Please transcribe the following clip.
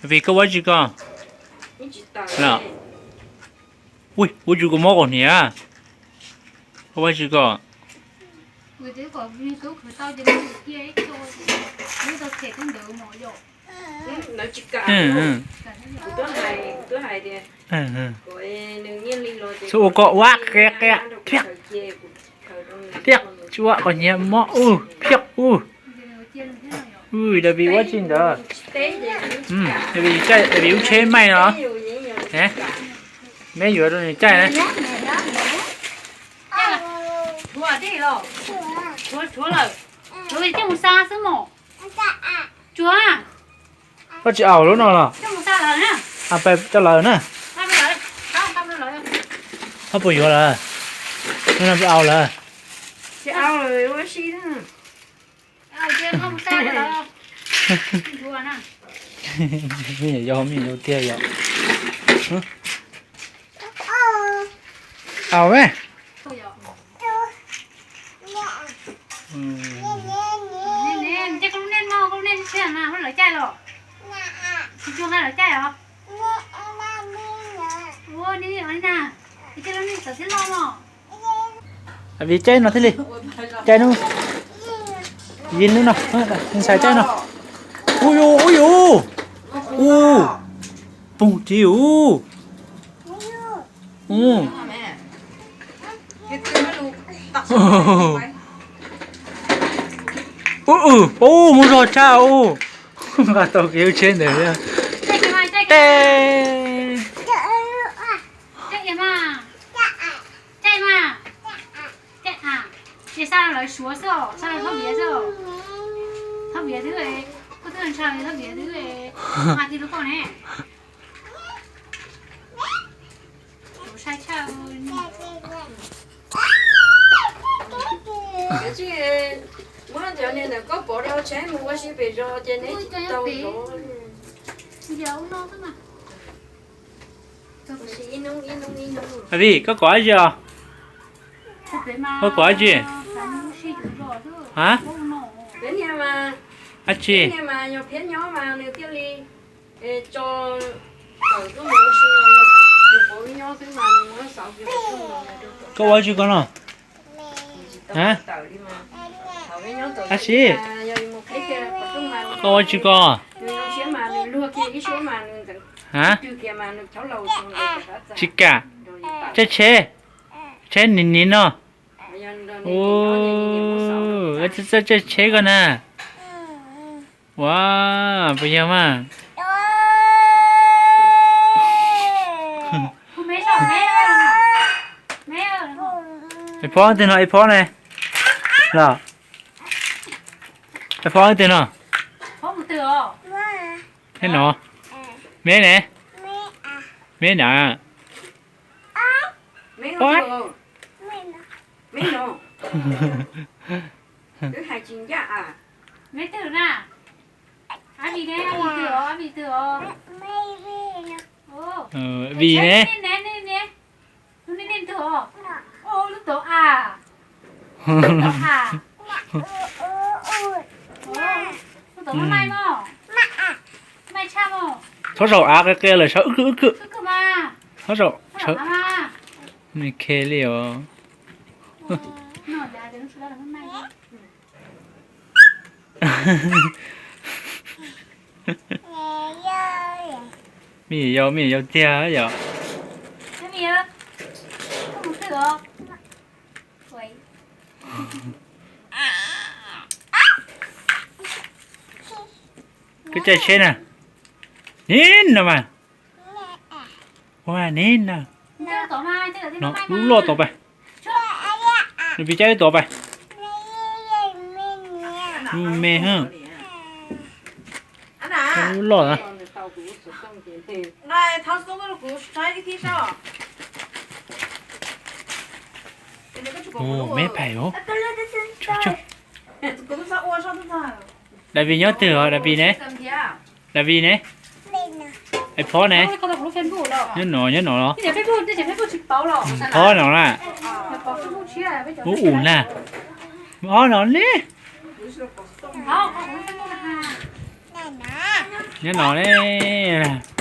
Vim koj ua tsi koj? Ua tsi koj mob qaum hniav? Koj ua tsi koj? Txhob ua koj ua qia qia, phiaj, phiaj, tsis ua qaum hniav mob ub, phiaj ub. Ub, David ua tsi ntawd? David caij, David lub tsheb maij no. Me yuav rau nws caij na. Koj tsis aus lub no los? Pais coj lawv na. Koj puas yuav lawm? Lub no pais aus lawm. Me nyuam yau, me nyuam yau tiag yom. Aus me. Vim caij no thiaj li, caij no, vim lub no, ntxhais caij no. Ui yu, ui yu, u, poog ris u. U, u, u, muaj zog tshaj u. Nqa tau kev lub tsheb ntawd. Te. Ces xa lawv suav xwb os, xa lawv thob viav xwb os. Thob viav twb, koj twb ntshaw thob viav twb, nqa tij lub koj ne. Sai tshaj. Muab cov niag ntawm koj pov rau tsheb mus ua si pem zos ces neb tsis tau zov. Vim koj kov dab tsi os? Koj kov dab tsi? Ha? Dab tsi? Yog phiab nyob mas nws thiaj li tso tawm tuaj mus ua si, nws pov nyob xwb mas nws muab xauv kiag pov tuaj mus. Koj ua dab tsi koj no? Ha? Dab tsi? Koj ua dab tsi koj? Ha? Tsis kam. Caij tsheb, tsheb niv niv no. Ua, caij tsheb koj na. Ua, puas yog mas? Es phob twg no, es phob ne? Los, es phob twg no? Thiab no, me ne? Me na? Vim ne? Txhob zaum av qia qia lawm sawv wb kwj wb kwj. Txhob zaum sawv. Nws khe li os. Me nyuam yau, me nyuam yau tiag yom. Koj caij tsheb na. Niv no mas. Ua niv no. Lub loj tod pais. Nws pib caij lub tod pais. Lub me, lub loj na. Ua me pais os. David nyob twg os David ne? David ne? Es phob ne? Nyob no, nyob no los? Phob no na. Ub ub na. Ob no ne. Nyob no ne.